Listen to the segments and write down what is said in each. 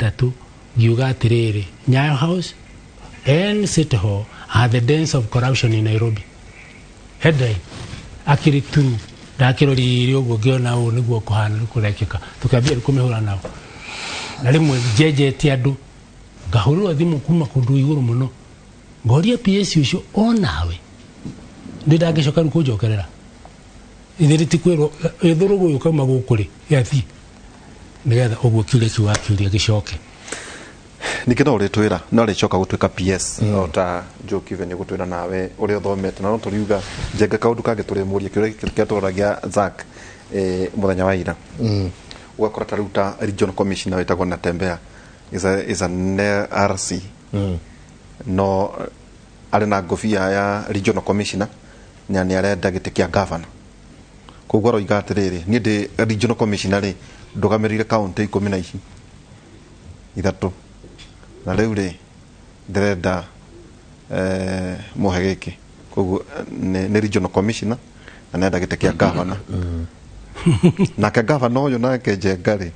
3 ngiuga atĩrĩrĩ, Nyayo House and City Hall are the dens of corruption in Nairobi. Headline akĩrĩ true. Ndakĩrorire ũguo ngĩona ũũ nĩguo kũhana nĩ kũrekĩka, tũkĩambia rĩu kũmĩhũra nao, na rĩmwe njenjetie andũ, ngahũrĩrwo thimũ kuma kũndũ igũrũ mũno, ngoria PS ũcio onawe ndĩ ndangĩcoka rĩu kũnjokerera ithe ti kwĩrwo ĩthũrũgũ ũyũ kauma gũkũ rĩ gĩathiĩ nĩgetha ũguo kĩũria kĩu wakĩũria gĩcoke. Ningĩ no ũrĩtwĩra no ũrĩcoka gũtuĩka PS o ta Joe Kibe nĩ gũtwĩra nawe ũrĩa ũthomete, na no tũriuga njenga kaũndũ kangĩ tũrĩmũria kĩũria gĩkĩ kĩrĩa tũroragia Zack mũthenya wa ira. Ũgakora ta rĩu ta regional commissioner wĩtagwo Natembea is an RC, no arĩ na ngobia ya regional commissioner na nĩ arenda gĩtĩ kĩa governor. Koguo aroiga atĩrĩrĩ, niĩ ndĩ regional commissioner rĩ, ndũgamĩrĩire kaũntĩ 13 na rĩu rĩ ndĩrenda mũhe gĩkĩ. Koguo nĩ regional commissioner na nĩarenda gĩtĩ kĩa governor. Nake governor ũyũ nake Njenga rĩ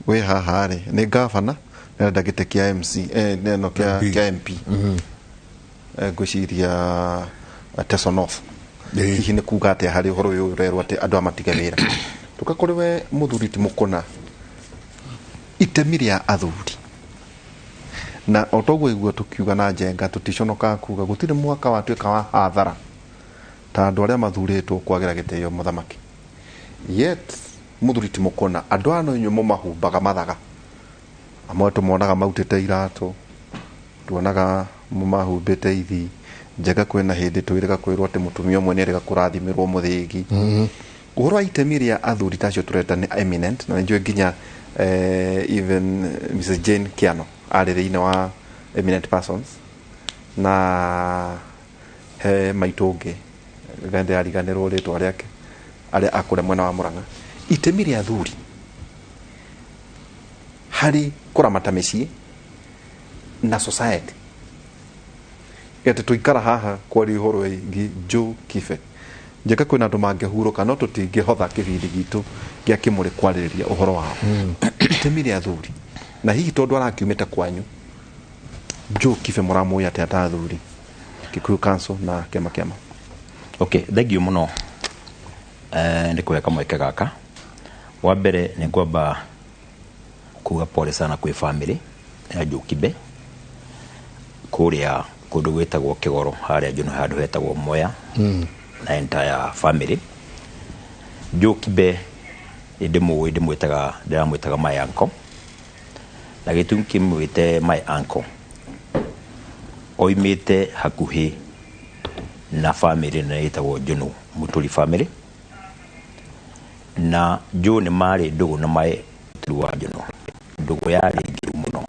wĩ haha rĩ nĩ governor, nĩarenda gĩtĩ kĩa MC neno kĩa MP. Kĩa MP. Ngwĩciria Teso North. Hihi nĩ kuga atĩa harĩ ũhoro ũyũ ũrerwo atĩ andũ amatige wĩra? Tũka kũrĩ we mũthuri ti mũkũna itemi rĩa athuri, na o toguo igua tũkiuga na Njenga tũticonokaga kuga gũtirĩ mwaka watuĩka wa hathara ta andũ arĩa mathurĩtwo kwagĩra gĩtĩo mũthamaki. Yet mũthuri ti mũkũna, andũ aya no inyuĩ mũmahumbaga mathaga, amwe tũmonaga mautĩte iratũ, tuonaga mũmahumbĩte ithi. Njenga, kwĩna hĩndĩ twĩrĩga kwĩrwo atĩ mũtumia ũmwe nĩerĩga kũrathimĩrwo mũthĩgi. Ũhoro wa itemi rĩa athuri ta acio tũreta nĩ eminent, na nĩnjũĩ nginya even Mrs Jane Kiano arĩ thĩinĩ wa eminent persons, na he maitũ ũngĩ ndĩrariganĩrwo rĩtwa rĩake arĩa akũrĩa mwena wa Mũrang'a. Itemi rĩa athuri harĩ kũramata mĩciĩ na society atĩ tũikara haha kwaria ũhoro wĩgiĩ Joe Kibe, Njeka, kwĩna andũ mangĩhurũka, no tũtingĩhotha kĩbindi gitũ gĩa kĩmũrĩ kwarĩrĩria ũhoro wao. Itemi rĩa athuri, na hihi tondũ arakiumĩte kwanyu Joe Kibe, mũramũĩ atĩa ta athuri Kikuyu Council na kĩama kĩama? Okay, thank you mũno nĩ kũhe kamweke gaka. Wa mbere nĩ ngwamba kuga pole sana kwĩ family ya Joe Kibe kũrĩa kũndũ gwĩtagwo Kĩgoro, harĩa Njuno, handũ hetagwo Moya, na entire family. Joe Kibe ndĩmũĩ, ndĩmwĩtaga, ndĩramwĩtaga my uncle, na gĩtũmi kĩmwĩte my uncle, oimĩte hakuhĩ na family na ĩtagwo Njuno Mũturi family, na Joe nĩ marĩ ndũgũ na mae wa Njuno, ndũgũ yarĩ njũru mũno.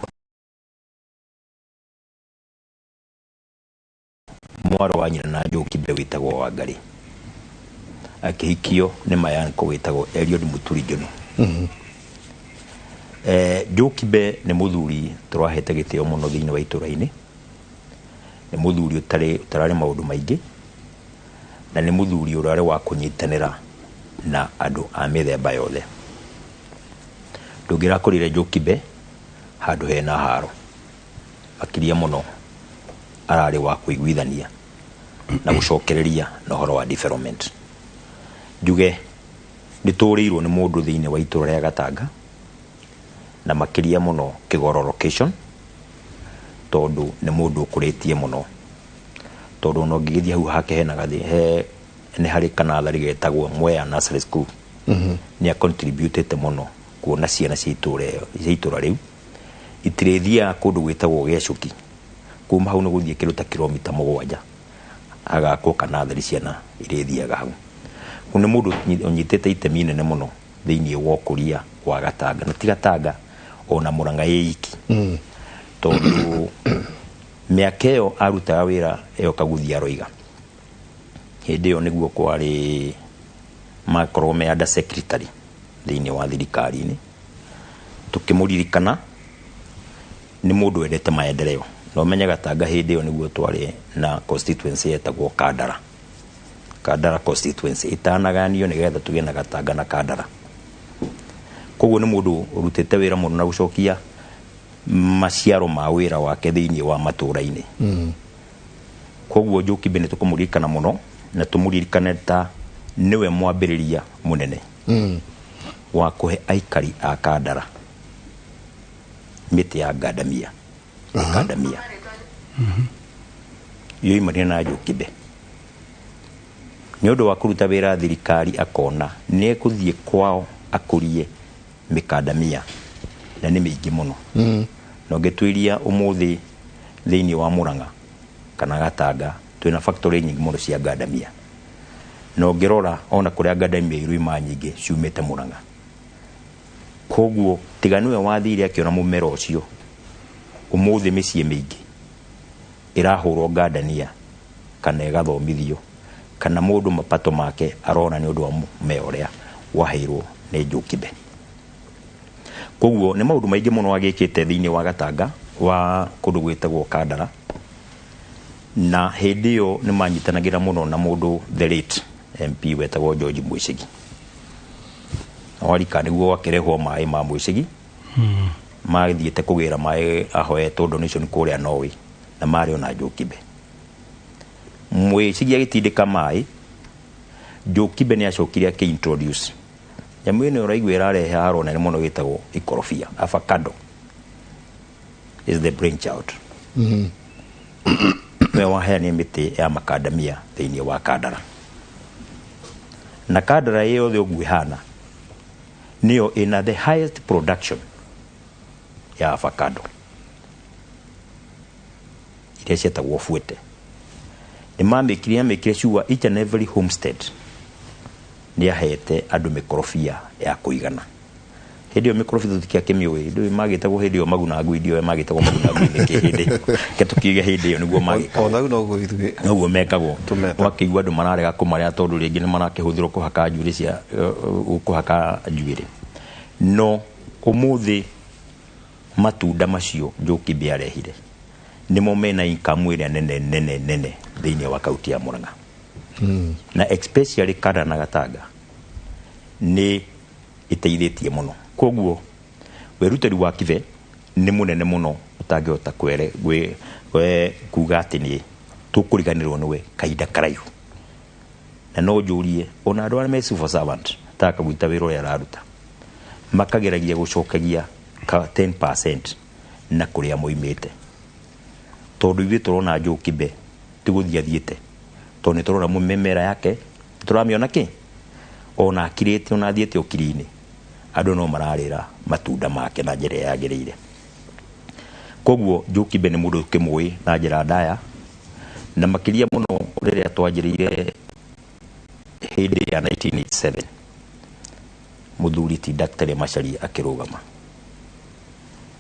Mwarĩ wa nyina na Joe Kibe wĩtagwo Wangari akĩhikio nĩ my uncle wĩtagwo Eliud Mũturi Njuno. Joe Kibe nĩ mũthuri tũrahete gĩtĩo mũno thĩinĩ wa itũra-inĩ. Nĩ mũthuri ũtarĩ ũtararĩ maũndũ maingĩ, na nĩ mũthuri ũrarĩ wa kũnyitanĩra na andũ a mĩthemba yothe. Ndũngĩrakũrire Joe Kibe handũ hena haro, makĩria mũno ararĩ wa kũiguithania na gũcokereria na ũhoro wa development. Njuge nĩ tũrĩirwo nĩ mũndũ thĩinĩ wa itũra rĩa Gatanga, na makĩria mũno Kĩgoro location, tondũ nĩ mũndũ ũkũrĩtie mũno, tondũ ona ũngĩgĩthiĩ hau hake hena gathĩ he nĩ harĩ kanatharĩ getagwo Mwea Nursery School. Nĩ acontributĩte mũno kuona ciana cia itũra cia itũra rĩu itirĩthiaga kũndũ gwĩtagwo Gĩacũki. Kuma hau nĩ gũthiĩ kĩndũ ta kilomita 7, hagakwo kanathari ciana irĩthiaga hau. Ũyũ nĩ mũndũ ũnyitĩte itemi inene mũno thĩinĩ wa ũkũria wa Gatanga, na ti Gatanga ona Mũrang'a ĩ iki, tondũ mĩaka ĩyo arutaga wĩra ĩyo Kaguthia aroiga hĩndĩ ĩyo nĩguo kwarĩ makorwo me under secretary thĩinĩ wa thirikari-inĩ. Tũkĩmũririkana nĩ mũndũ wendete maendeleo, na ũmenye Gatanga hĩndĩ ĩyo nĩguo twarĩ na constituency yetagwo Kandara, Kandara constituency ĩtanaganio nĩgetha tũgĩe na Gatanga na Kandara. Koguo nĩ mũndũ ũrutĩte wĩra mũno na gũcokia Maciaro ma wĩra wake thĩinĩ wa matũũra-inĩ. Koguo Njoki Mbe nĩ tũkũmũririkana mũno na tũmũririkane ta nĩwe mwambĩrĩria mũnene wa kũhe aikari a Kandara mĩtĩ ya ngandamia. Ngandamia yoimanire na Njoki Mbe nĩ ũndũ wa kũruta wĩra thirikari, akona nĩ ekũthiĩ kwao akũrie mĩkandamia na nĩ mĩingĩ mũno. Na ũngĩtuĩria ũmũthĩ thĩinĩ wa Murang'a kana Gatanga, twĩna factory nyingĩ mũno cia ngandamia, na ũngĩrora ona kũrĩa ngandamia iroima nyingĩ ciumĩte Murang'a. Koguo tiga nĩwe wathire akĩona mũmera ũcio, ũmũthĩ mĩciĩ mĩingĩ ĩrahũrwo ngandania kana ĩgathomithio kana mũndũ mapato make arona nĩ ũndũ wa mũmera ũrĩa waheirwo nĩ Njoki Mbe. Koguo nĩ maũndũ maingĩ mũno agĩkĩte thĩinĩ wa Gatanga wa kũndũ gwĩtagwo Kandara, na hĩndĩ ĩyo nĩ manyitanagĩra mũno na mũndũ the late MP wetagwo George Mwĩcigi. Warika nĩguo akĩrehwo maĩ ma Mwĩcigi, mathiĩte kũgĩra maĩ ahoetwo donation kũrĩa Norway, na marĩ ona Njoki Mbe. Mwĩcigi agĩtindĩka maĩ, Njoki Mbe nĩ acokire akĩ-introduce nyamũ ĩno ũraigua ĩrarehe haro nene mũno ĩtagwo ikorobia, avocado is the brainchild. Nĩwe waheanire mĩtĩ ya makandamia thĩinĩ wa Kandara, na Kandara ĩyothe ũguo ĩhana nĩyo ĩna the highest production ya avocado iria cietagwo fuete. Nĩ mamĩkire, amĩkire sure each and every homestead nĩ ahete andũ mĩkorobia ya kũigana. Hĩndĩ ĩyo mĩkorobia tũtiakĩmĩũĩ, ndũĩ magĩtagwo hĩndĩ ĩyo maguna ngui, ndiũĩ magĩtagwo maguna ngui nĩkĩ hĩndĩ ĩyo. Reke tũkiuge hĩndĩ ĩyo nĩguo magĩkagwo. Ona rĩu noguo ithuĩ noguo mekagwo. Tũmetaga. Wakĩigua andũ mararega kũmarĩa tondũ rĩngĩ nĩ marakĩhũthĩrwo kũhaka njuĩrĩ cia kũhaka njuĩrĩ. No ũmũthĩ matunda macio Njoki Mbe arehire nĩmo mena income ĩrĩa nene nene nene thĩinĩ wa kaunti ya Murang'a, na especially Kandara na Gatanga nĩ ĩteithĩtie mũno. Koguo wĩrutĩri wa Kibe nĩ mũnene mũno ũtangĩhota kwere kuga atĩ nĩ tũkũriganĩrwo nĩwe kahinda karaihu. Na no njũrie ona andũ arĩa me civil servant ta Kaguta, wĩra ũrĩa araruta makageragia gũcokagia ka 10% na kũrĩa moimĩte, tondũ ithuĩ tũrona Njoki Mbe ti gũthiĩ athiĩte, tondũ nĩ tũrona mĩmera yake, tũramĩona kĩ ona akirĩte, ona athiĩte ũkiri-inĩ andũ no mararĩra matunda make na njĩra ĩrĩa yagĩrĩire. Koguo Njoki Mbe nĩ mũndũ tũkĩmũĩ na njĩra ndaya, na makĩria mũno rĩrĩa twanjĩrĩire hĩndĩ ya 1987, mũthuri ti Dr. Macharia akĩrũgama,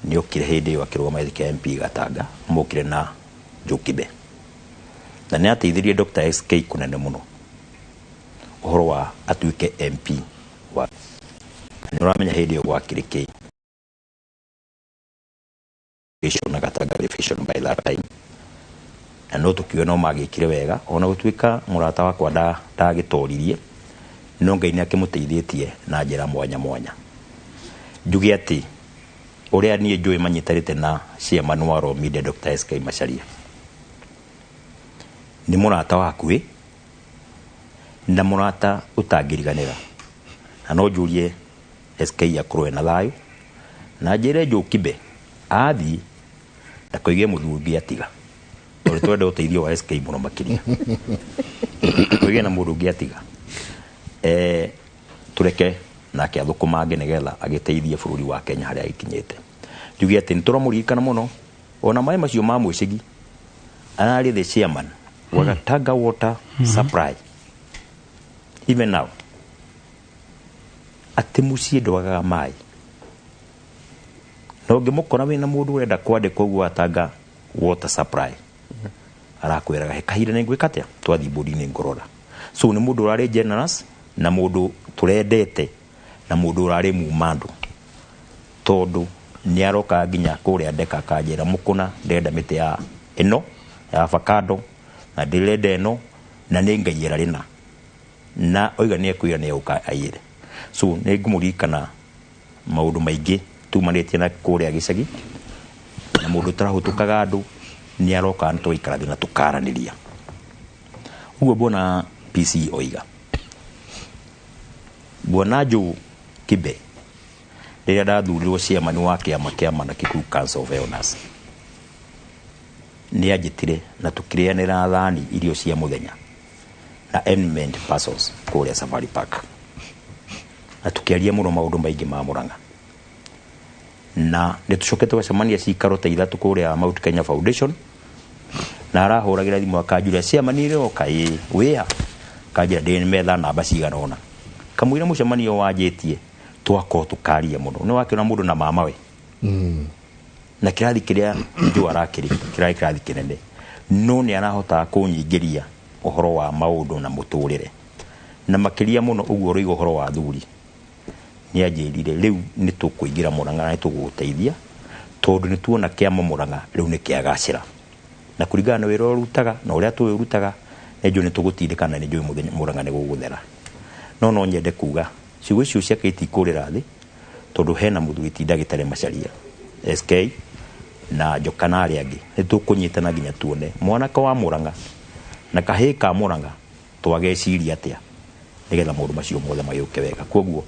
nĩ okire hĩndĩ ĩyo akĩrũgama gĩtĩ kĩa MP Gatanga, mokire na Njoki Mbe, na nĩ ateithirie Dr. SK kũnene mũno ũhoro wa atuĩke MP wa, na nĩ ũramenya hĩndĩ ĩyo gwakĩrĩ kĩ na Gatanga division by that time, na no tũkiuge no magĩkire wega ona gũtuĩka mũrata wakwa ndagĩtoririe, no Ngai nĩ akĩmũteithĩtie na njĩra mwanya mwanya. Njuge atĩ ũrĩa niĩ njũĩ manyitanĩte na chairman wa Royal Media Dr. SK Macharia nĩ mũrata wakuĩ na mũrata ũtangĩriganĩra, na no njũrie SK akorwo ena thayũ na njĩre Njoki Mbe athiĩ ndakoige mũthuri ũngĩ atiga, tondũ twenda ũteithio wa SK mũno makĩria, koige na mũndũ ũngĩ atiga, tũreke nake athũkũmange nĩgetha agĩteithie bũrũri wa Kenya harĩa agĩkinyĩte. Njuge atĩ nĩ tũramũririkana mũno, ona maĩ macio ma Mwĩcigi ararĩ the chairman wa Gatanga Water Supply even now, atĩ mũciĩ ndwagaga maĩ, na ũngĩmũkora wĩna mũndũ ũrenda kwandĩkwo ũguo Gatanga Water Supply, arakwĩraga he kahinda nĩ ngwĩka atĩa, twathiĩ bodi-inĩ ngũrora. So nĩ mũndũ ũrarĩ generous na mũndũ tũrendete na mũndũ ũrarĩ mumandũ, tondũ nĩ aroka nginya kũrĩa ndeka akanjĩra, "Mũkũna, ndĩrenda mĩtĩ ya ĩno ya avocado na ndĩrenda ĩno," na nĩ ngaiyĩra rĩna, na oiga nĩ ekwĩra nĩ egũka aiyĩre. So nĩ ngũmũririkana maũndũ maingĩ tumanĩtie na kũrĩa gĩcagi, Na mũndũ ũtarahũtũkaga andũ nĩ aroka na tũgaikara thĩ na tũkaranĩria. Ũguo mbona PC oiga. Bwana Joe Kibe rĩrĩa ndathurirwo chairman wa kĩama kĩa Mana Kikuyu Council of Elders nĩ anjĩtire na tũkĩrĩanĩra thani irio cia mũthenya na eminent persons kũrĩa Safari Park, na tũkĩaria mũno maũndũ maingĩ ma Murang'a, na nĩ tũcokete tũgacemania cikaro ta ithatũ kũrĩa Mount Kenya Foundation, na arahũragĩra thimũ akanjũria chairman ĩroka ĩ wĩa kanjĩra ndĩ metha namba cigana ũna, kamũira mũcemanio wanjĩtie twakorwo tũkaria mũno. Nĩ wakĩona mũndũ na mamawe na kĩrathi kĩrĩa Joe arakĩrĩ kĩrarĩ kĩrathi kĩnene, no nĩ arahotaga kũnyingĩria ũhoro wa maũndũ na mũtũrĩre, na makĩria mũno ũguo ũroiga ũhoro wa athuri. Nĩ anjĩrire rĩu nĩ tũkũingĩra Murang'a na nĩ tũgũgũteithia tondũ nĩ tuona kĩama Murang'a rĩu nĩ kĩagacĩra, na kũringana na wĩra ũrĩa ũrutaga na ũrĩa tũĩ ũrutaga nĩ njũĩ nĩ tũgũtindĩka na nĩ njũĩ mũthenya Murang'a nĩ gũgũthera. No nyende kuga ciugo icio ciake itikũrĩra thĩ tondũ hena mũthuri ti ndagĩtarĩ Macharia SK na Njoka na arĩa angĩ, nĩ tũkũnyitana nginya tuone mwanake wa Murang'a na kahĩĩ ka Murang'a twageciria atĩa nĩgetha maũndũ macio mothe magĩũke wega. Koguo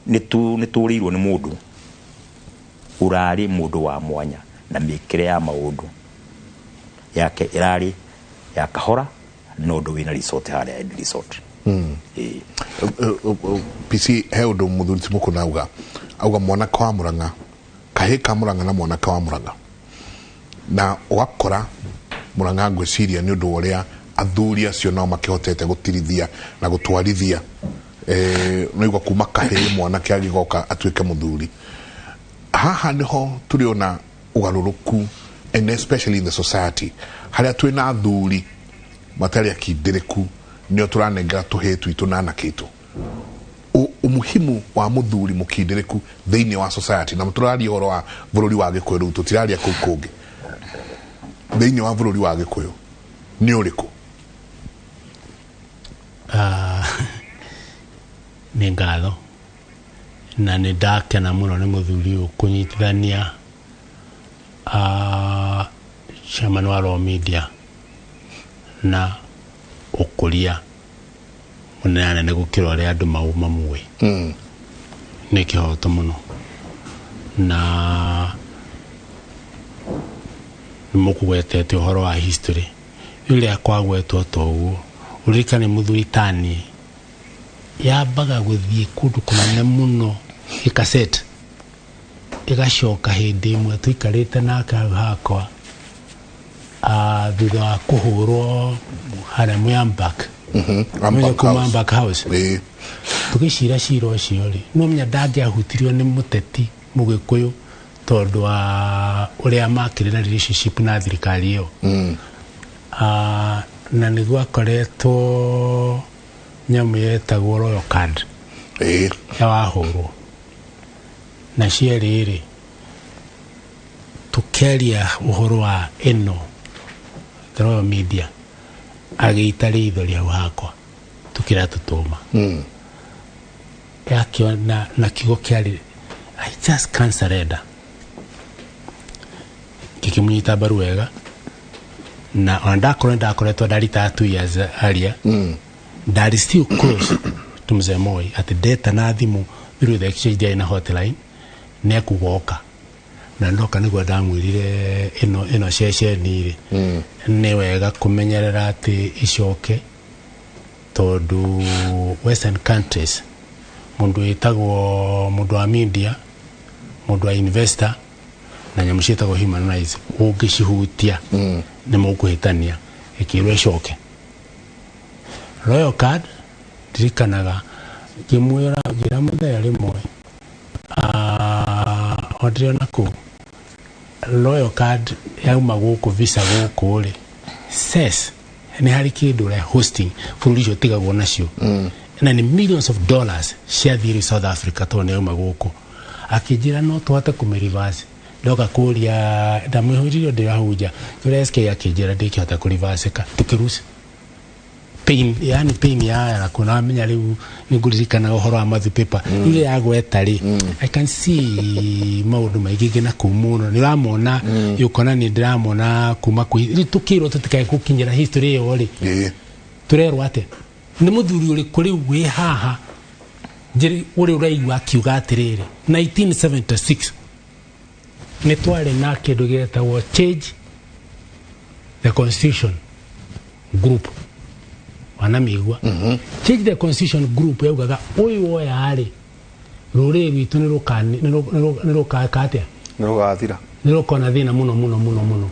nĩ tũrĩirwo nĩ mũndũ ũrarĩ mũndũ wa mwanya na mĩkĩre ya maũndũ yake ĩrarĩ ya kahora, no ũndũ wĩna resort harĩa End Resort. PC he ũndũ mũthuri ti mũkũna auga mwanake wa Murang'a, kahĩĩ ka Murang'a na mwanake wa Murang'a, na ũgakora Murang'a ngwĩciria nĩ ũndũ wa ũrĩa athuri acio nao makĩhotete gũtirithia na gũtwarithia no igua kuma kahĩĩ mwanake agĩgoka atuĩke mũthuri. Haha nĩho tũrĩona ũgarũrũku, and especially in the society harĩa twĩna athuri matarĩ akindĩrĩku, nĩo tũranengera tũhĩĩ twitũ na anake aitũ. Umuhimu wa mũthuri mũkindĩrĩku thĩinĩ wa society, na tũraria ũhoro wa bũrũri wa Gĩkũyũ rĩu, tũtiraria kũu kũngĩ, thĩinĩ wa bũrũri wa Gĩkũyũ nĩ ũrĩkũ? Nĩ ngatho na nĩ ndakena mũno nĩ mũthuri ũyũ kũnyitithania chairman wa Royal Media na ũkũria mũnene gũkĩra ũrĩa andũ mamũĩ. Nĩ kĩhoto mũno na nĩ mũkũgwetete ũhoro wa history rĩrĩa kwagwetwo ta ũguo, ũririkane mũthuri tani yambaga gũthiĩ kũndũ kũnene mũno ĩkaset ĩgacoka hĩndĩ ĩmwe tũikarĩte nake hau hakwa thutha wa kũhũrwo harĩa Mwambak kuma Ambak House tũgĩcira cira ũcio rĩ, no menya ndangĩahutirio nĩ mũteti mũgĩkũyũ tondũ wa ũrĩa makĩrĩ na relationship na thirikari ĩyo. Na nĩguo akoretwo nyamũ yetagwo Royal Card ya wahũrwo na cierĩ rĩ, tũkĩaria ũhoro wa ĩno the Royal Media agĩita ritho rĩau hakwa tũkĩra tũtũma yakĩona na kiugo kĩarĩ I just can't surrender, ngĩkĩmũnyita mbaru wega na ona ndakorwo ndakoretwo ndarita 2 years earlier, ndarĩ still close to Mzee Moi atĩ ndeta na thimũ through the exchange na hotline nĩ ekugoka na ndoka nĩguo ndamwĩrire ĩno ceceni rĩ nĩ wega kũmenyerera atĩ icoke tondũ western countries mũndũ wĩtagwo mũndũ wa media, mũndũ wa investor na nyamũ ciĩtagwo human rights ũngĩcihutia nĩ mũkũhĩtania, ĩkĩrwo ĩcoke. Royal Card ndirikanaga ngĩmwĩra ngĩra mũthee rĩmwe o ndĩrĩ ona kũu Royal Card yauma gũkũ visa gũkũ rĩ ses nĩ harĩ kĩndũ ũrĩa hosting bũrũri ũcio ũtigagwo nacio na nĩ millions of dollars ciathiĩ South Africa tondũ nĩ yauma gũkũ. Akĩnjĩra no tũhote kũmĩ reverse, ndoka kũria ndamwĩhũrire ndĩrahunja kũrĩa SK akĩnjĩra ndĩkĩhota kũ reverse ka tũkĩruca Pain, yani pain ya kuna amenya riu niguririkanaga uhoro wa Matthew Paper rĩu yagweta rĩ, I can see maũndũ maingĩ nginya kũu mũno nĩ ũramona yũkona nĩ ndĩramona kuma kwĩ rĩu tũkĩrwo tũtikae gũkinyĩra history ĩyo rĩ. Tũrerwo atĩa nĩ mũthuri ũrĩkũ rĩu wĩ haha njĩrĩ ũrĩa ũraigua akiuga atĩrĩrĩ, 1976 nĩ twarĩ na kĩndũ gĩetagwo Change the Constitution Group, wanamĩigua? Change the Constitution Group yaugaga ũyũ oya rĩ, rũrĩrĩ rwitũ nĩ rũkaka atĩa? Nĩ rũgathira. Nĩ rũkona thĩna mũno mũno mũno mũno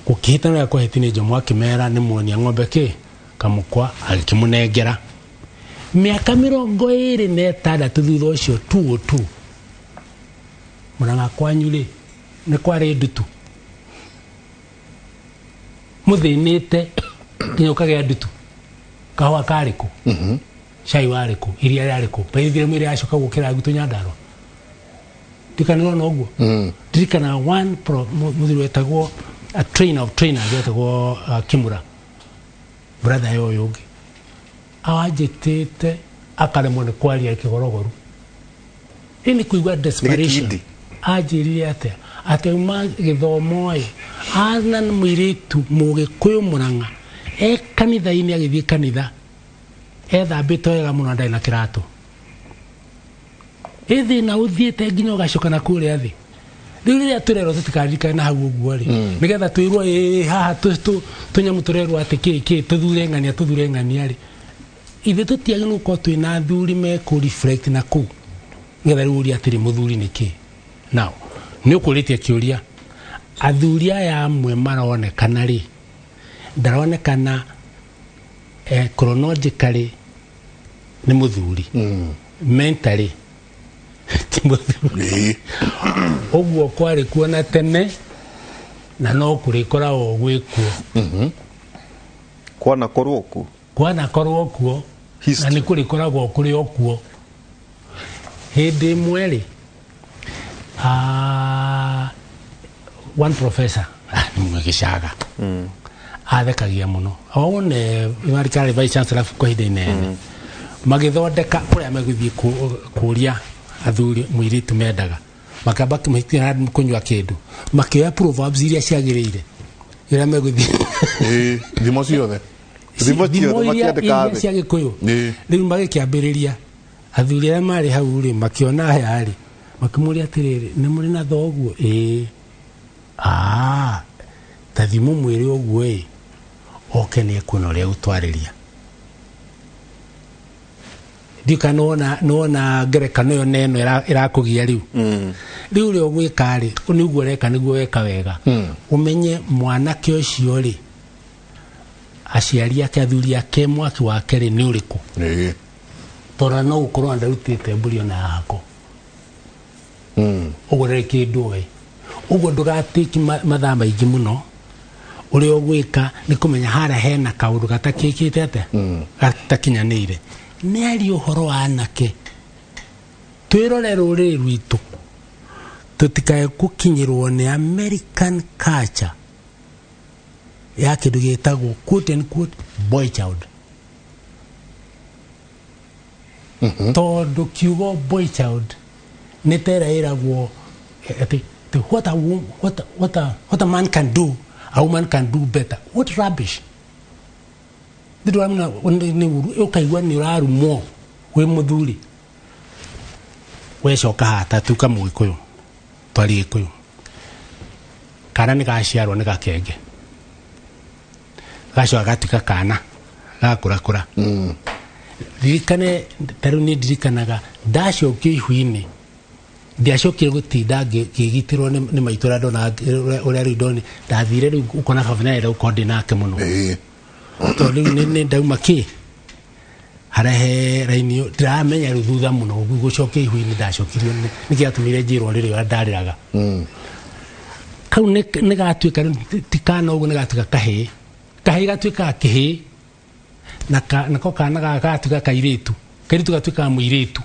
gũkĩhĩtana ũrĩa kwahĩti nĩ Jomo akĩmera nĩ muonia ng'ombe kĩ kamũkwa agĩkĩmũnengera mĩaka 26 thutha ũcio 202 Mũrang'a kwanyu rĩ nĩ kwarĩ ndutu mũthĩnĩte nginya ũkagĩa ndutu, kahũa karĩ kũ, cai warĩ kũ, iria rĩarĩ kũ, baithire mwĩrĩ yacoka gũkĩra gwitũ Nyandarũa ndikanĩrona ũguo. Ndirikana one mũthuri wetagwo a trainer of trainers wetagwo Kimura, brother ya ũyũ ũngĩ awanjĩtĩte akaremwo nĩ kwaria kĩgorogoru ĩ nĩ kũigua desperation. Gĩkindi. Anjĩrire atĩa atĩ auma gĩthomo ĩ ana mũirĩtu mũgĩkũyũ Mũrang'a e kanitha-inĩ agĩthiĩ kanitha ethambĩte wega mũno ndarĩ na kĩratũ ĩ thĩna ũthiĩte nginya ũgacoka na kũrĩa thĩ. Rĩu rĩrĩa tũrerwo tũtikaririkane na hau ũguo rĩ, nĩgetha twĩrwo ĩ haha tũnyamũ tũrerwo atĩ kĩ kĩ tũthure ng'ania tũthure ng'ania rĩ, ithuĩ tũtiagĩrĩirwo gũkorwo twĩna athuri mekũ reflect na kũu nĩgetha rĩu ũrie atĩrĩ, mũthuri nĩ kĩ? Now nĩ ũkũrĩtie kĩũria, athuri aya amwe maronekana rĩ, ndaronekana chronologically nĩ mũthuri, mentally ti mũthuri. Ũguo kwarĩ kuo na tene na no kũrĩkoragwo gwĩkuo. Kwanakorwo kuo. Kwanakorwo kuo na History. nĩ kũrĩkoragwo kũrĩ o kuo. Hĩndĩ ĩmwe rĩ, one professor nĩ mũgĩcaga athekagia mũno one marĩ vice chancellor kwa ihinda inene magĩthondeka kũrĩa megũthiĩ kũria athuri mũirĩtu mendaga makamba kũnyua kĩndũ makĩoya proverbs iria ciagĩrĩire iria megũthiĩ. Thimo ciothe. Thimo ciothe Thimo iria makĩandĩka iria thĩ. cia Gĩkũyũ. Rĩu magĩkĩambĩrĩria athuri arĩa marĩ hau rĩ makĩona aya rĩ makĩmũria atĩrĩrĩ, nĩ mũrĩ na thoguo? Ĩĩ. Ah, ta thimũ mwĩrĩ ũguo ĩ oke nĩ ekuona ũrĩa gũtwarĩria ndiũ kana nĩwona ngerekano ĩyo neno ĩrakũgia rĩu rĩu ũrĩa ũgwĩka rĩ nĩ ũguo ũreka nĩguo weka wega ũmenye mwanake ũcio rĩ aciari ake athuri ake mwaki wake rĩ nĩ ũrĩkũ tondũ no gũkorwo ndarutĩte mbũri ona yako ũguo ndarĩ kĩndũ oĩ ũguo ndũgatĩki mathaa maingĩ mũno ũrĩa ũgwĩka nĩ kũmenya harĩa hena kaũndũ gatakĩkĩte atĩa gatakinyanĩire nĩ aria ũhoro wa anake twĩrore rũrĩrĩ rwitũ tũtikae gũkinyĩrwo nĩ American culture ya kĩndũ gĩtagwo quote and quote boy child, tondũ kiugo boy child nĩ tera ĩragwo atĩ what a man can do, a woman can do better. What rubbish! Ndĩramenya nĩ ũru ũkaigua nĩ ũrarumwo wĩ mũthuri wecoka haha ta tuka mũgĩkũyũ twari gĩkũyũ kana nĩ gaciarwo nĩ gakenge gacoka gatuĩka kana gakũrakũra. Ririkane ta rĩu niĩ ndirikanaga ndacokio ihu-inĩ ndiacokire gũtinda ngĩgitĩrwo nĩ maitũ ũrĩa ndona ũrĩa rĩu ndoni ndathire rĩu ũkona baba nĩarenda gũkorwo ndĩ nake mũno tondũ rĩu nĩ ndauma kĩ harĩa he raini ĩyo ndiramenya rĩu thutha mũno gũcokia ihu-inĩ ndacokirio nĩ gĩatũmire njĩrwo rĩrĩa ũrĩa ndarĩraga kau nĩ gatuĩka rĩu ti kana ũguo nĩ gatuĩka kahĩĩ kahĩĩ gatuĩkaga kĩhĩĩ na nako kana gaka gatuĩka kairĩtu kairĩtu gatuĩkaga mũirĩtu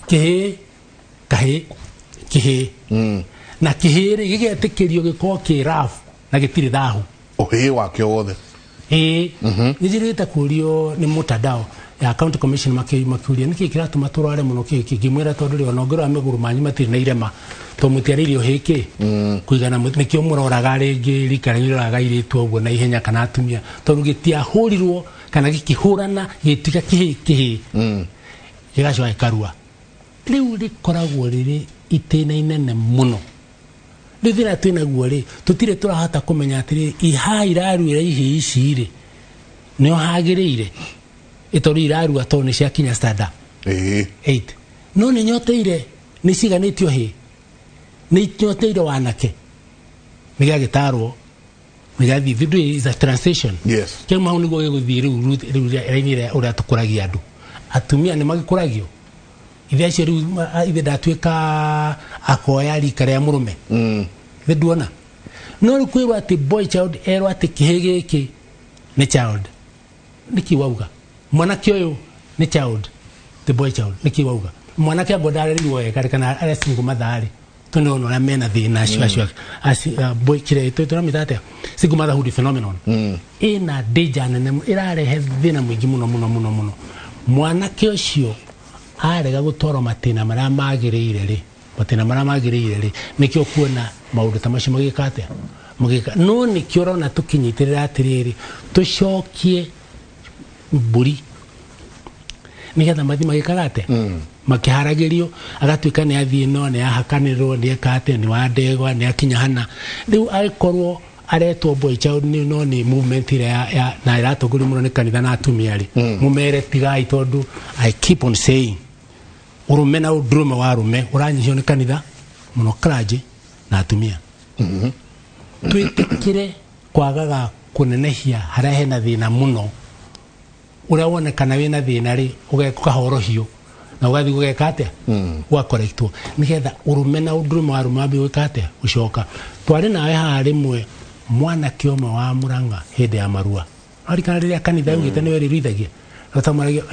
kĩhĩĩ kahĩĩ kĩhĩĩ na kĩhĩĩ rĩ gĩgetĩkĩrio gĩkorwo kĩ rafu na gĩtirĩ thahu. Ũhĩĩ wake wothe. Ĩĩ, nĩ njĩrĩte kũrio nĩ mutandao ya county commission makiuria nĩkĩ kĩratũma tũrware mũno kĩ ngĩmwĩra tondũ rĩ ona ũngĩrora mĩgũrũ manyu matirĩ na irema tondũ mũtiarĩirio hĩkĩ kũigana nĩkĩo mũroraga rĩngĩ rika rĩanyu rĩroraga airĩtu ũguo na ihenya kana atumia tondũ gĩtiahũrirwo kana gĩkĩhũrana gĩtiga kĩhĩ kĩhĩ gĩgacoka gĩkarua. Rĩu rĩkoragwo rĩrĩ itĩna inene mũno. Rĩu thĩna twĩnaguo rĩ, tũtirĩ tũrahota kũmenya atĩrĩ iha iraruĩra ihĩ ici rĩ nĩho hagĩrĩire ĩtondũ irarua tondũ nĩ ciakinya standard 8 no nĩ nyoteire nĩ ciganĩtio hĩ nĩ nyoteire wanake nĩ gĩagĩtarwo nĩ gĩathiĩ through is a transition. Yes. Kĩu hau nĩguo gĩgũthiĩ rĩu rĩu raini ĩrĩa ũrĩa tũkũragia andũ atumia nĩ magĩkũragio ithe acio rĩu ithe ndatuĩka akoya rika rĩa mũrũme ithe nduona no rĩu kwĩrwo atĩ boy child erwo atĩ kĩhĩ gĩkĩ nĩ child nĩkĩ wauga mwanake ũyũ nĩ child the boy child nĩkĩ wauga mwanake angwa ndarerirwo wega kana arĩa single mother rĩ tũnĩona ũrĩa mena thĩna acio acio boy kĩrĩa tũramĩta atĩa single motherhood phenomenon ĩna danger nene ĩrarehe thĩna mũingĩ mũno mũno mũno mũno. Mwanake ũcio arega gũtwarwo matĩna marĩa magĩrĩire rĩ matĩna marĩa magĩrĩire rĩ nĩkĩo kuona maũndũ ta macio magĩka atĩa magĩka no nĩkĩo ũrona tũkĩnyitĩrĩra atĩrĩrĩ tũcokie mbũri nĩgetha mathiĩ magĩkaga atĩa makĩharagĩrio agatuĩka nĩ athiĩ no nĩ ahakanĩrwo nĩ eka atĩa nĩ wa ndegwa nĩ akinya hana rĩu agĩkorwo aretwo boy child nĩ no nĩ movement ĩrĩa na ĩratongorio mũno nĩ kanitha na atumia rĩ mũmere tigai tondũ I keep on saying ũrũme na ũndũrũme wa rũme ũranyihio nĩ kanitha mũno clergy na atumia. Twĩtĩkĩre kwagaga kũnenehia harĩa hena thĩna mũno ũrĩa wonekana wĩna thĩna rĩ ũkahorohio na ũgathiĩ ũgeka atĩa ũgakorektwo nĩgetha ũrũme na ũndũrũme wa rũme wambie gwĩka atĩa gũcoka. Twarĩ nawe haha rĩmwe mwanake ũmwe wa Murang'a hĩndĩ ya marua arikana rĩrĩa kanitha yaugĩte nĩwe rĩruithagia gatamaragia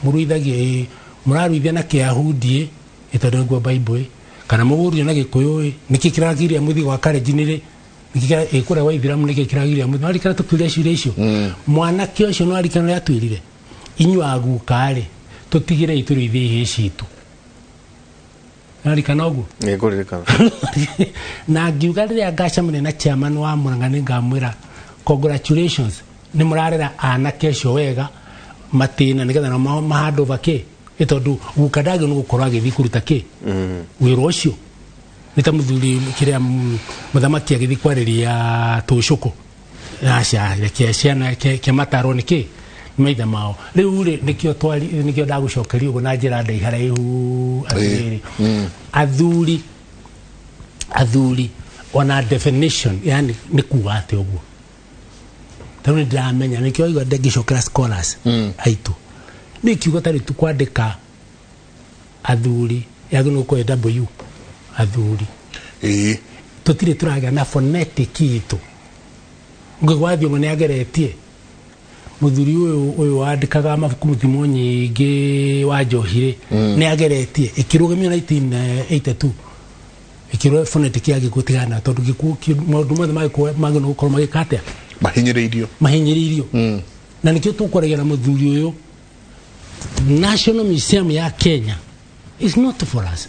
mũruithagie mũraruithia na Kĩyahudi ĩ tondũ nĩguo Bible kana mũgũruithia na Gĩkũyũ ĩ nĩkĩ kĩragiria mũthiĩ gwa karenji rĩ nĩkĩ kũrĩa gwa Ithiramu nĩkĩ kĩragiria mũthiĩ arikana tũkiuria ciũria icio mwanake ũcio no arikana ũrĩa atwĩrire inyuĩ aguka rĩ tũtigĩrei tũrĩithie ihĩĩ citũ arikana ũguo nĩngũririkana na ngiuga rĩrĩa ngacemania na chairman wa Murang'a nĩ ngamwĩra congratulations nĩ mũrarera anake acio wega matĩna nĩgetha nao mahand over kĩ ĩ tondũ guka ndagĩrĩirwo nĩ gũkorwo agĩthiĩ kũruta kĩ wĩra ũcio nĩ ta mũthuri kĩrĩa mũthamaki agĩthiĩ kwarĩria tũcũkũ aca reke ciana ke matarwo nĩ kĩ maithe mao rĩu rĩ nĩkĩo twari nĩkĩo ndagũcokeria ũguo na njĩra ndaiharaihu atĩrĩrĩ athuri ona definition yani nĩ kuga atĩ ũguo tarĩu nĩ ndĩramenya nĩkĩo igua ndĩngĩcokera scholars aitũ nĩ kiugo tarĩu kwandĩka athuri yagĩrĩirwo gũkorwo W athuri tũtirĩ tũragĩa na phonetic itũ Ngugi wa Thiong'o nĩ ageretie mũthuri ũyũ wandĩkaga mabuku mũtimo nyingĩ wa njohi rĩ nĩ ageretie ĩkĩrũgamio 1982 ĩkĩrwo phonetic ya Gĩkũyũ tigana tondũ Gĩkũyũ maũndũ mothe magĩrĩirwo gũkorwo magĩka atĩa mahinyĩrĩirio na nĩkĩo tũkwaragia na mũthuri ũyũ National Museum ya Kenya is not for us.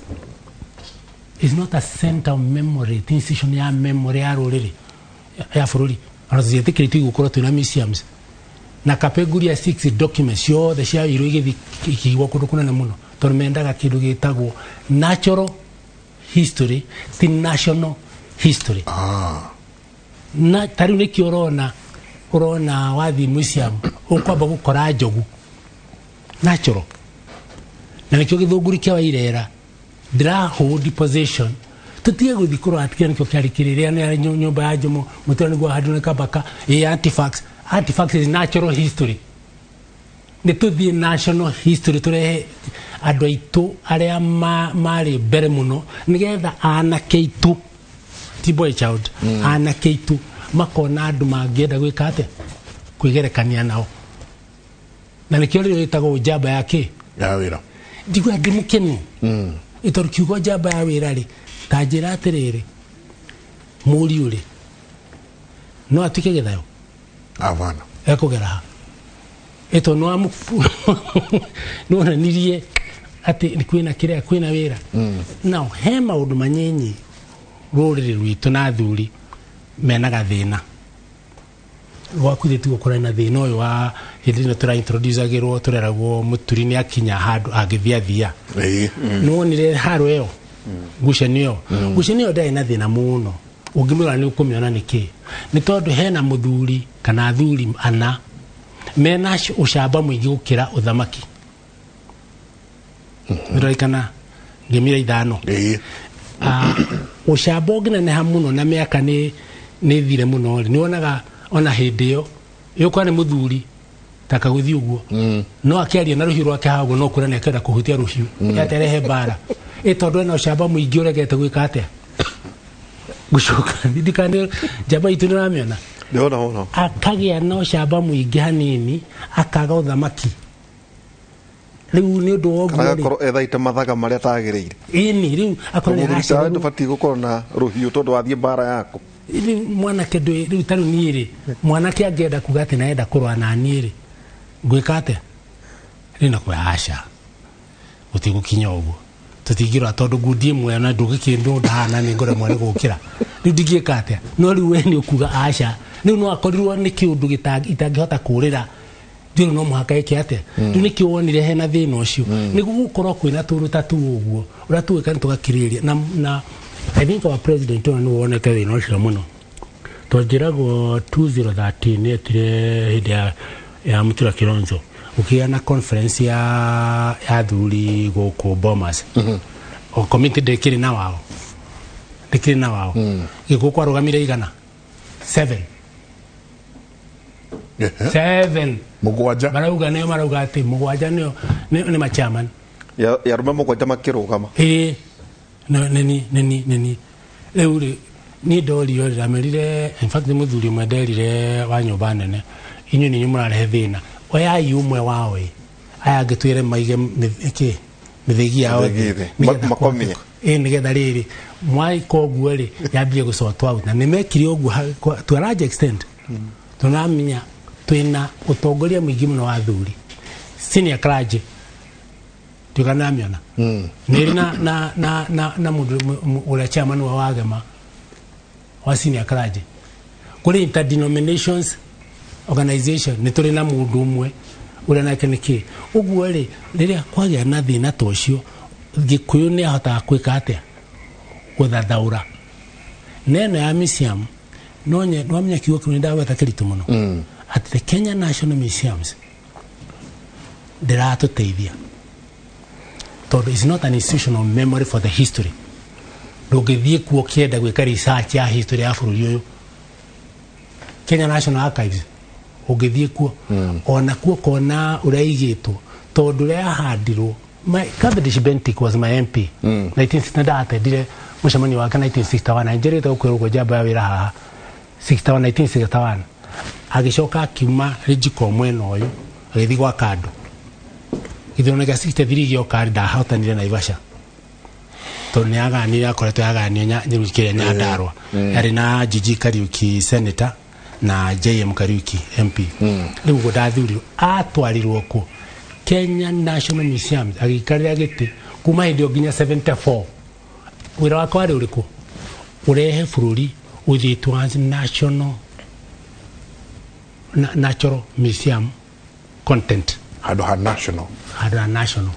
It's not a center of memory, institution ya memory ya rũrĩrĩ ya bũrũri ona tũtiĩtĩkĩrĩtio gũkorwo twĩna museums na Kapenguria 6 documents ciothe cia irũ igĩthiĩ ikĩigwo kũndũ kũnene mũno tondũ mendaga kĩndũ gĩtagwo natural history ti national history. Na tarĩu nĩkĩo ũrona wathiĩ museum ũkwamba gũkora njogu natural na nĩkĩo gĩthũngũri kĩa Wairera ndĩra hold position tutige gũthiĩ kũrora atĩ kĩrĩa nĩkĩo kĩarĩ kĩrĩrĩa nĩ nyũmba ya Jomo mũtũra nĩguo wahandwo nĩ Kabaka ĩ artifacts artifacts is natural history nĩ tũthiĩ national history tũrehe andũ aitũ arĩa marĩ mbere mũno nĩgetha anake aitũ ti boy child anake aitũ makona andũ mangĩenda gwĩka atĩa kwĩgerekania nao na nĩkĩo rĩrĩa ĩtagwo njamba ya kĩ ya wĩra ndigua ndĩ mũkenu ĩtondũ kiugo njamba ya wĩra rĩ ta njĩra atĩrĩrĩ mũriũ rĩ no atuĩke gĩthayo avana Ekũgera ha? Ĩto nĩwonanirie atĩ kwĩna kĩrĩa, kwĩna wĩra. Now he maũndũ manyinyi rũrĩrĩ rwitũ na athuri mena gathĩna gwaku thĩ, tiguo kũrĩ na thĩna ũyũ wa hĩndĩ ĩno tũraintroducagĩrwo, tũreragwo mũturi nĩ akinya handũ angĩthia thia. Nĩwonire haro ĩyo, ngucanio ĩyo, ngucanio ĩyo ndarĩ na thĩna mũno. Ũngĩmĩrora nĩ ũkũmĩona nĩkĩ, nĩ tondũ hena mũthuri kana athuri ana mena ũcamba mũingĩ gũkĩra ũthamaki. Nĩũrarikana ngĩmira 5? Ũcamba ũngĩneneha mũno na mĩaka nĩ thire mũno rĩ, nĩwonaga ona hĩndĩ ĩyo ĩũkora nĩ mũthuri ta kagũthiĩ ũguo, no akĩaria na rũhiũ rwake haha ũguo, no kũra nĩ akĩenda kũhutia rũhiũ aterehe mbara ĩ, tondũ ena ũcamba mũingĩ ũregete gwĩka atĩa, gũcoka ndikane njamba itũ nĩũramĩona. Ndĩrona ũno. Akagĩa na ũcamba mũingĩ hanini, akaga ũthamaki rĩu nĩ ũndũ wa Kana ũguo rĩ. Agakorwo ethaite mathaga marĩa atagĩrĩire. Ĩni rĩu akorwo nĩ Mũthuri tawe aracererwo. ndũbatiĩ gũkorwo na rũhiũ tondũ wathiĩ mbara yaku. Rĩu mwanake ndũĩ rĩu ta rĩu niĩ rĩ, mwanake angĩenda kuga atĩ naenda kũrũa na niĩ rĩ, ngwĩka atĩa? Rĩu nakwĩra aca, gũtigũkinya ũguo, tũtingĩrũa tondũ ngundi ĩmwe na ndũgĩkĩndũ ndahana nĩ ngũremwo nĩ gũkĩra, rĩu ndingĩka atĩa? No rĩu we nĩ ũkuga aca, rĩu no akorirwo nĩ kĩũndũ itangĩhota kũrĩra, rĩu no mũhaka ĩke atĩa? Rĩu nĩkĩo wonire hena thĩna ũcio, nĩguo gũkorwo kwĩna tũndũ ta tũu ũguo ũrĩa tũgĩka nĩ tũgakirĩrĩria na I think our president ona nĩ wonete thĩna ũcio mũno, twanjĩragwo 2013 nĩ etire hĩndĩ ya Mũtura Kilonzo, gũkĩgĩa na conference ya athuri gũkũ Bomas. O committee ndĩkĩrĩ na wao, ndĩkĩrĩ na wao. Gĩkũ kwarũgamire igana 7. 7. 7. Marauga nĩo, marauga atĩ 7 nĩo nĩ machairman. Ya arũme 7 makĩrũgama. Ĩĩ, no nini nini nini rĩu rĩ, niĩ ndorio rĩ, ndamerire, in fact nĩ mũthuri ũmwe nderire wa nyũmba nene, inyuĩ nĩ inyuĩ mũrarehe thĩna, oyai ũmwe wao ĩ, aya angĩ twĩre maige kĩ mĩthĩgi yao Mĩthĩgi thĩ, thĩ. nĩgetha Makomie. Ĩ, nĩgetha rĩrĩ mwaika ũguo rĩ, yambie gũsort out, na nĩ mekire ũguo to a large extent. Tũramenya twĩna ũtongoria mũingĩ mũno wa athuri, senior clergy tukanamiona nĩ na mũndũ ũrĩa chairman wa wagema wa senior clergy, kũrĩ interdenominations organization nĩ tũrĩ na mũndũ ũmwe ũrĩa nake nĩ kĩ ũguo rĩ, rĩrĩa kwagĩa na thĩna ta ũcio, Gĩkũyũ nĩ ahotaga kwĩka atĩa, gũthathaũra na ĩno ya museum. No nwamenya kiugo kĩu nĩ ndagweta kĩritũ mũno, atĩ the Kenya National Museums ndĩratũteithia tondũ is not an institutional memory for the history. Ndũngĩthiĩ kuo ũkĩenda gwĩka research ya history ya bũrũri ũyũ. Kenya National Archives ũngĩthiĩ kuo ona kuo kona ũrĩa igĩtwo, tondũ ũrĩa yahandirwo. My Cavendish Bentinck was my MP 1960, ndatendire mũcemanio wake 1961, na njerĩte gũkwĩrwo ũguo njamba ya wĩra haha 61, 1961, agĩcoka akiuma Rijiko mwena ũyũ agĩthiĩ gwa kando. Gĩthurano gĩa 63 gĩoka, ndahotanire Naivasha tondũ nĩ aganire, akoretwo yaganio kĩrĩa Nyandarua yarĩ na Gigi Kariuki senator na JM Kariuki MP. Rĩu ũguo ndathurirwo, atwarirwo kũ Kenya National Museum, agĩikarĩra gĩtĩ kuma hĩndĩ ĩyo nginya 74. Wĩra wake warĩ ũrĩkũ? Ũrehe bũrũri ũthiĩ towards national natural museum content. Handũ ha national. Handũ ha national,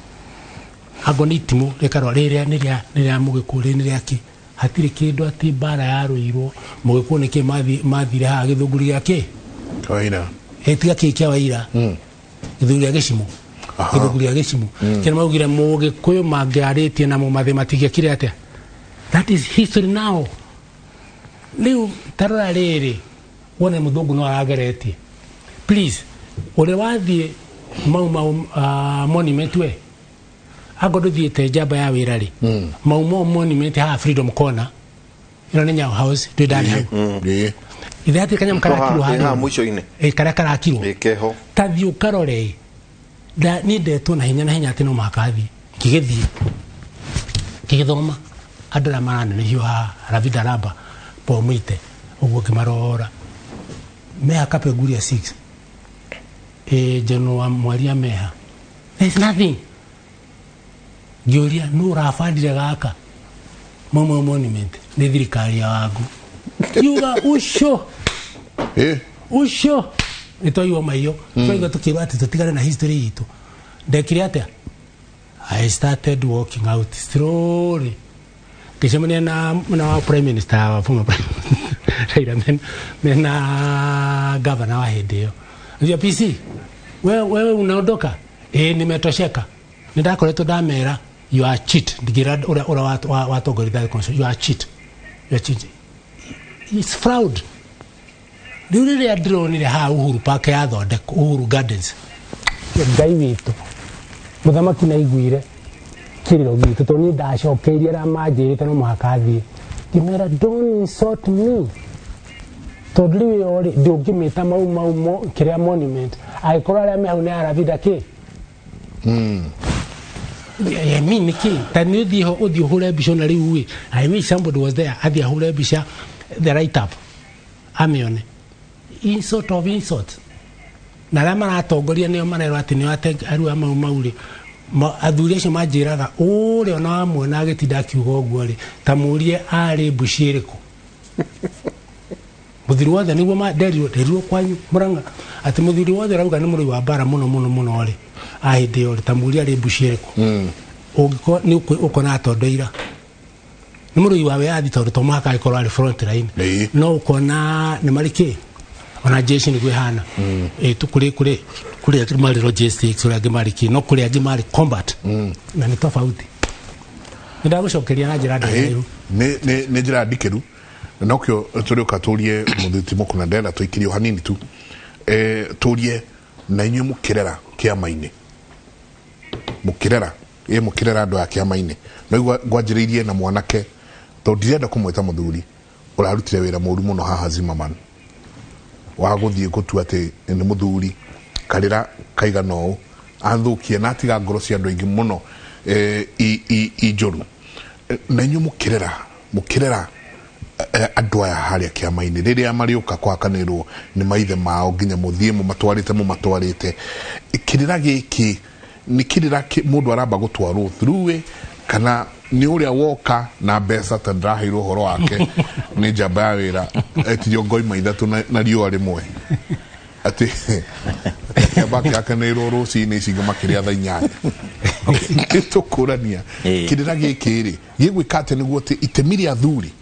hango nĩ itimũ rĩkarwa rĩrĩa nĩ rĩa mũgĩkũyũ, rĩrĩ nĩ rĩa kĩ, hatirĩ kĩndũ atĩ mbara yarũirwo mũgĩkũyũ nĩkĩ mathire haha gĩthũngũri gĩa kĩ. Kawaida. Ĩ, tiga kĩ kĩa Waira, gĩthũngũri gĩa gĩcimũ. Gĩthũngũri gĩa gĩcimũ kĩrĩa maugire mũgĩkũyũ mangĩarĩtie na mũmathĩ matingĩekire atĩa. That is history now. Rĩu tarora rĩrĩ wone mũthũngũ no arageretie, please, ũrĩa wathiĩ Mau Mau monument, we ango ndũthiĩte njamba ya wĩra rĩ, Mau Mau monument haha Freedom Corner, ĩno nĩ Nyayo House, ndĩ ndarĩ hau. Ithe hatirĩ kanyamũ karakirwo Ĩ haha harĩa mũico-inĩ. Ĩ, karĩa karakirwo. Ĩkeho. Ta thiĩ ũkarore. Niĩ ndetwo na hinya na hinya atĩ no mũhaka thiĩ, ngĩgĩthiĩ ngĩgĩthoma andũ arĩa maranenehio haha, Ravi Daraba, Paul Mwite, ũguo ngĩmarora meha Kapenguria 6. General wa Mwaria meha. There's nothing. Ngĩũria nũ ũrabandire gaka Mau Mau monument nĩ thirikari ya Wangu. Kiuga ucio ucio nĩtwaigua maiyo twaigua tũkĩrwo atĩ tũtigane na history itũ. Ndekire atĩa? I started walking out slowly. Ngĩcemania na prime minister wa former prime Raila mena governor wa hĩndĩ ĩyo. Ndio PC, wewe unaondoka? Nimetosheka. Nĩndakoretwo ndamera you are cheat. Ndigira ura watongoria constitution you are cheat. You are cheat. It's fraud. Rĩu rĩrĩa ndĩronire haha Uhuru Park yathondekwo Uhuru Gardens. Ngai witũ mũthamaki naiguire kĩrĩro gitũ tondũ niĩ ndacokeirie arĩa manjĩrĩte no mũhaka thiĩ. Ngĩmera don't insult me. Tondũ rĩu ĩyo rĩ ndũngĩmĩta Mau Mau kĩrĩa monument angĩkorwo arĩa me hau nĩ Arabida kĩ I mean nĩkĩ ta nĩ ũthiĩ ho ũthiĩ ũhũre mbica na rĩu ĩ I wish somebody was there athiĩ ahũre mbica the right up amĩone. Insult of insult. Na arĩa maratongoria nĩo marerwo atĩ nĩo arua Mau Mau rĩ athuri acio manjĩraga ũrĩa ona wamuona agĩtinda akiuga ũguo rĩ ta mũrie arĩ mbuci ĩrĩkũ. Mũthuri wothe nĩguo nderirwo kwanyu Murang'a atĩ mũthuri wothe ũrauga nĩ mũrũi wa mbara mũno mũno mũno rĩ a hĩndĩ ĩyo rĩ ta mũrie arĩ mbuci ĩrĩkũ. Ũngĩkorwo nĩ ũkona atondoira nĩ mũrũi wa wĩyathi tondũ to mũhaka agĩkorwo arĩ front line no ũkona nĩ marĩ kĩ ona jeshi nĩguo ĩhana kũrĩ kũrĩ kũrĩ angĩ marĩ logistics kũrĩ angĩ marĩ kĩ no kũrĩ angĩ marĩ combat na nĩ tofauti. Nĩ ndagũcokeria na njĩra ndaihu. Nĩ njĩra ndikĩru na nokĩo tũrĩũka tũrie mũthuri Mukuna ndĩrenda tũikirie o hanini tu tũrie na inyuĩ mũkĩrera kĩama-inĩ mũkĩrera mũkĩrera andũ a kĩama-inĩ no ngwanjĩrĩirie na mwanake tondũ ndirenda kũmwĩta mũthuri ũrarutire wĩra mũru mũno haha Zimmerman wa gũthiĩ gũtua atĩ nĩ mũthuri karĩra kaigana ũũ athũkie na atiga ngoro cia andũ aingĩ mũno i njũru. Na inyuĩ mũkĩrera andũ aya harĩa kĩama-inĩ rĩrĩa marĩũka kũhakanĩrwo nĩ maithe mao nginya mũthiĩ mũmatwarĩte kĩrĩra gĩkĩ nĩ kĩrĩra mũndũ aramba gũtwarwo through kana nĩ ũrĩa woka na mbeca ta ndĩraheirwo ũhoro wake nĩ njamba ya wĩra etirio ngoima ithatũ na riũa rĩmwe atĩ kĩamba kĩhakanĩirwo rũcinĩ ici ingĩ makĩrĩa thaa 8. Tũkũrania kĩrĩra gĩkĩ rĩ gĩgwĩka atĩ nĩguo atĩ itemi rĩa athuri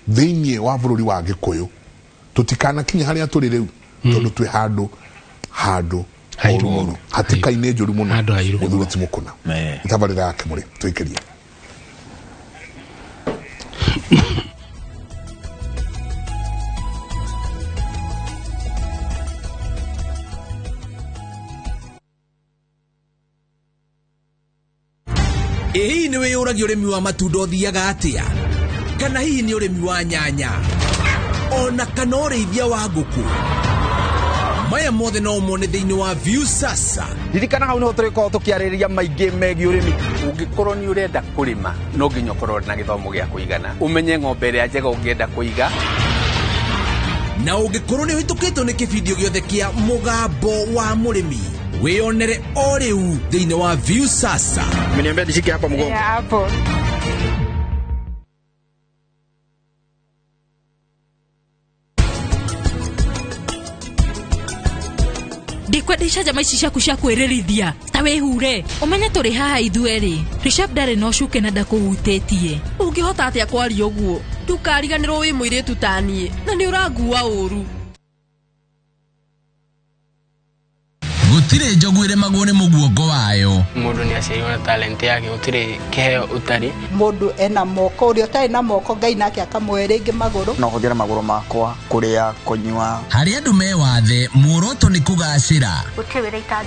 thĩinĩ wa bũrũri wa Gĩkũyũ tũtikanakinye harĩa tũrĩ rĩu tondũ twĩ handũ horu mũno hatĩka-inĩ njũru mũno. Mũthuri ti Mukuna tabarĩra yake mũrĩ tũikĩrie. Ĩ hihi nĩ wĩyũragia ũrĩmi wa matunda ũthiaga atĩa? Kana hihi nĩ ũrĩmi wa nyanya ona kana ũrĩithia wa ngũkũ? Maya mothe no ũmone thĩinĩ wa Viusasa. Ririkana hau nĩho tũrĩkorwo tũkĩarĩrĩria maingĩ megiĩ ũrĩmi. Ũngĩkorwo nĩ ũrenda kũrĩma no nginya ũkorwo na gĩthomo gĩa kũigana ũmenye ng'ombe ĩrĩa njega ũngĩenda kũiga. Na ũngĩkorwo nĩ ũhĩtũkĩtwo nĩ kĩbindio gĩothe kĩa Mũgambo wa Mũrĩmi wĩyonere o rĩu thĩinĩ wa Viusasa. Umeniambia nishike hapa mgongo. Hapo. Ndikwenda icanjama ici ciaku cia kwĩrĩrithia ta wĩhure ũmenye tũrĩ haha ithuerĩ. Rishab ndarĩ na ũcuke na ndakũhutĩtie. Ũngĩhota atĩa kwaria ũguo? Ndũkariganĩrwo wĩ mũirĩtu ta niĩ na nĩ ũrangua ũru. Gũtirĩ njogu ĩrĩmagwo nĩ mũguongo wayo. Mũndũ nĩ aciarirwo na talent yake gũtirĩ kĩheo ũtarĩ. Mũndũ ena moko ũrĩa ũtarĩ na moko Ngai nake akamũhe rĩngĩ magũrũ. No hũthĩre magũrũ makwa kũrĩa kũnyua. Harĩa andũ me wathe muoroto nĩ kũgacĩra. Gũtirĩ wĩra itangĩruta.